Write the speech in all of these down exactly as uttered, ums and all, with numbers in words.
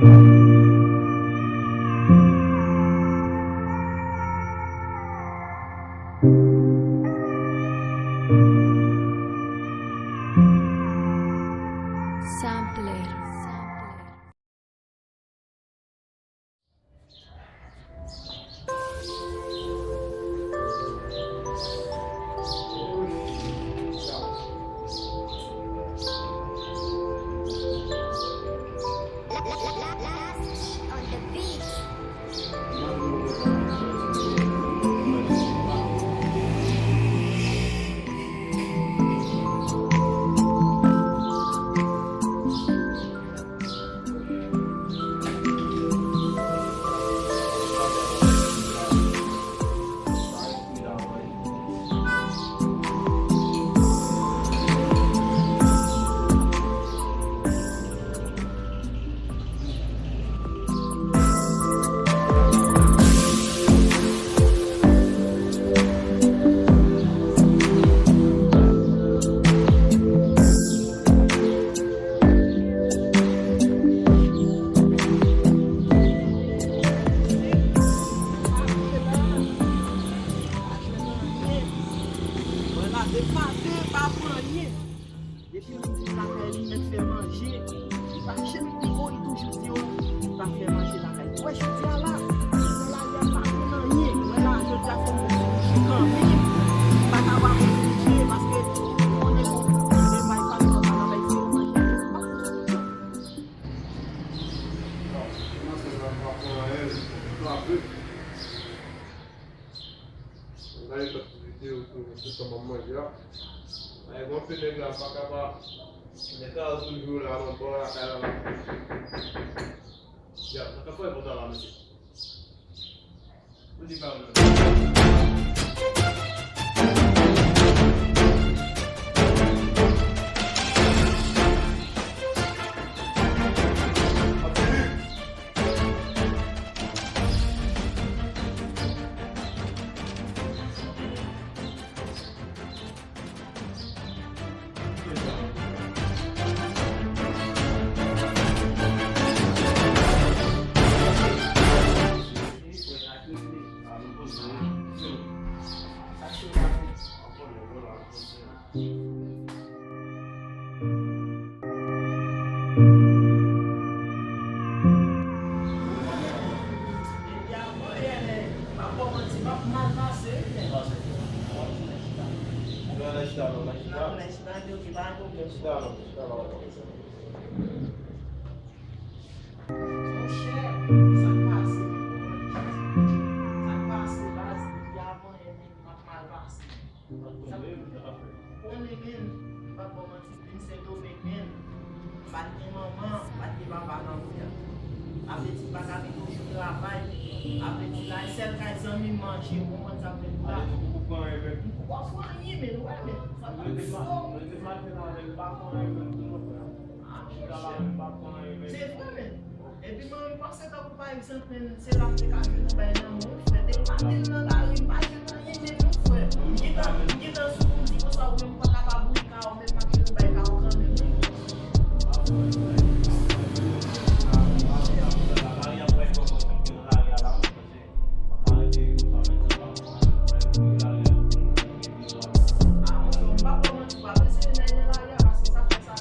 Sampler. Depi l vin lakay li, mèt fè manje, li pa janm di, o, li toujou di, o, li pa fè manje lakay li. Wè, jodi a la, nan lari a, m pa konn anyen. Wè la, jodi a, fò m kanpe, m pa ka pa konn manje, paske m konnen pou manje, bay pa m nan lakay, se yo manje, m pa konn manje. Gade tout videyo tou, tout sa m ap manje a. Ay, bon, se nèg la, pa ka pa. Nèg la toujou la, nan bò lakay la, la. Ya, sa ka fè bon travay, mesye. Ou di pa ou. Monchè, sa k pase, men kòman li chita? Sa k pase, baz, depi avan yè, men m ap mal pase. Konnen, men, m p ap ba w manti, vin Sendomeng, men, m pa t gen manman, m pa t gen papa nan moun nan. Sa vle di, m pa ka vin yon jou travay. Sa vle di, la, e sèl kay zanmi m manje, ou konprann sa m vle di la? M poko fè anyen, men, ou wè, men, sa pa fò. Ah, monchè. Se vre, men. Epi mwen menm panse tankou pa egzanp, men se la m te ka jwenn yon bay nan men w, frè. Depi maten m nan lari, m pa jwenn anyen men w, frè. M gentan, m gentan sou pou m di konsa, ou menm ou pa kapab bouyi kay ou, menm m ap jwenn yon bay kay ou kanmenm, wi. Ah, monchè, m p ap ba w manti, ou pa bezwen nèg nan lari a, paske sa fè sa.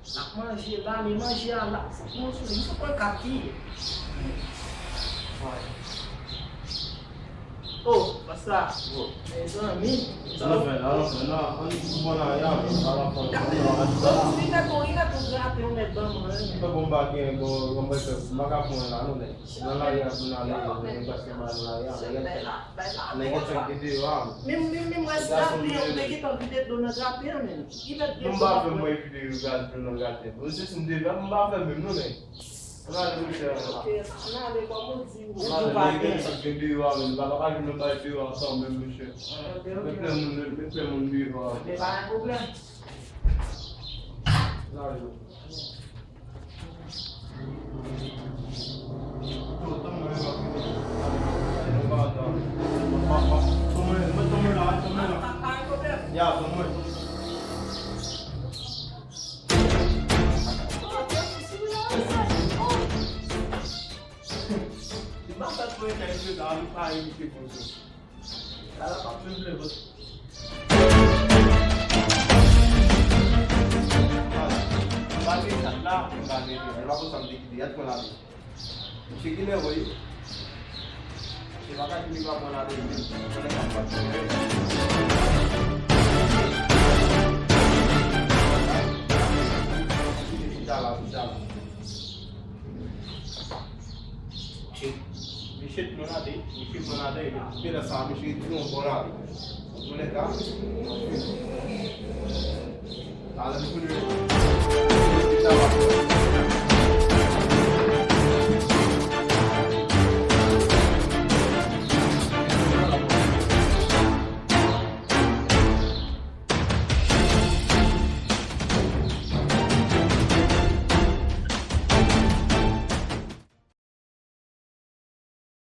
N ap manje la, men manje a la, fòk mwen sou li, m sou pran kat li. Oh, pasta. Mezanmi. Sa nou fè la, nou fè la. Ann, ann, ann, ann, ann, ann, ann, ann, ann, ann, ann, Yon nèg ban mwen. Mwen bon, m pa gen bon, bon, mwen fè, m pa ka pran la, non, nèg. Nan lari a, pou n ale, nèg pase ba nan lari a, nèg ap fè la. Nèg ap fè ki deyò a. Menm, menm, menm wè drape an, ou te gentan vide dlo nan drape an, menm. Ki mèt gen. Non, m pa fè mwen vide yo gad dlo nan drape an. Bon, se si m te fè, m pa fè menm, non, nèg. Ann ale, monchè. Ok, ann ale, kòm ou di, ou. Ann ale, nèg ap fè ki deyò a, menm. Pa, pa, pa, nou bay deyò a, sa, menm, monchè. Ok, ok. Met plen moun, met plen moun deyò a. Men pa gen pwoblèm. Ann ale, non. Misye ki nève wi. Misye pa ka di li pa pran lari menm. Konnen k ap bat mwen. Chita la, chita la. Chit. Misye t bon lari, misye bon lari, men depi lè sa, misye t yon bon lari. Antoulèka, talè m konnen.